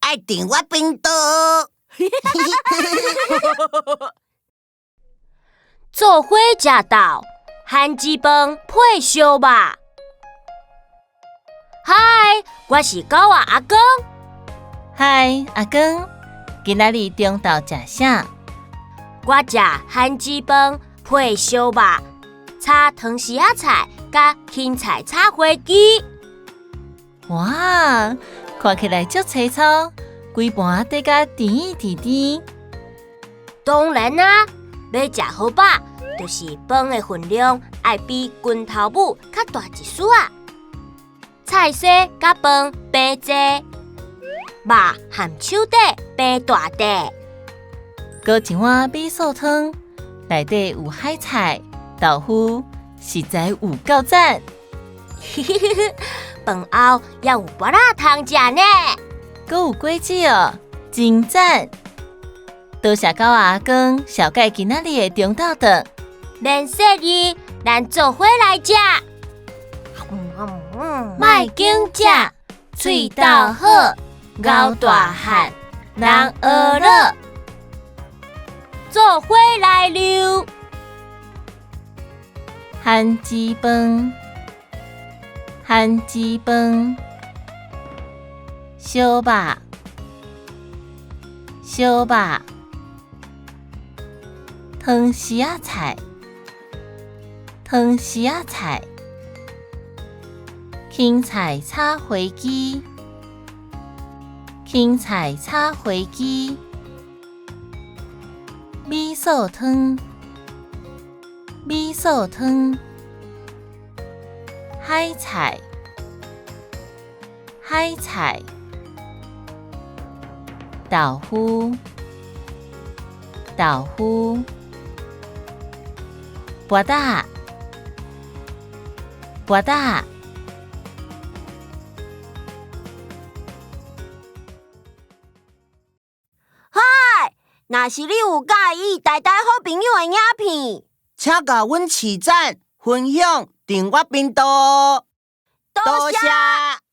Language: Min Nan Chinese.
愛訂我頻道。做伙食豆，番薯飯配燒肉。嗨，我是狗仔阿公。嗨，阿公，今仔日中晝食啥？我食番薯飯配燒肉，炒糖絲仔菜佮芹菜炒火雞。哇，看起來足凄楚，規盤底甲甜甜甜。當然啊，欲食好飽，就是飯的份量愛比拳頭母較大一絲仔。菜絲佮飯平坐，肉含手底平大塊。閣一碗米素湯，內底有海菜、豆腐，實在有夠讚。飯後猶有芭樂通食呢。閣有果子哦，真讚！多謝狗仔阿公紹介今仔日的中晝頓。免客氣，咱做伙來食。莫緊食，喙斗好，熬大漢，人學樂，做伙來溜。番薯飯，番薯飯，燒肉，燒肉，糖絲仔菜，糖絲仔菜，芹菜炒火雞，芹菜炒火雞，米素湯，米素湯，海菜，海菜，豆腐，豆腐，芭樂，芭樂。嗨，若是你有佮意台台好朋友的影片，請共阮揤讚、分享、訂閱頻道。多謝。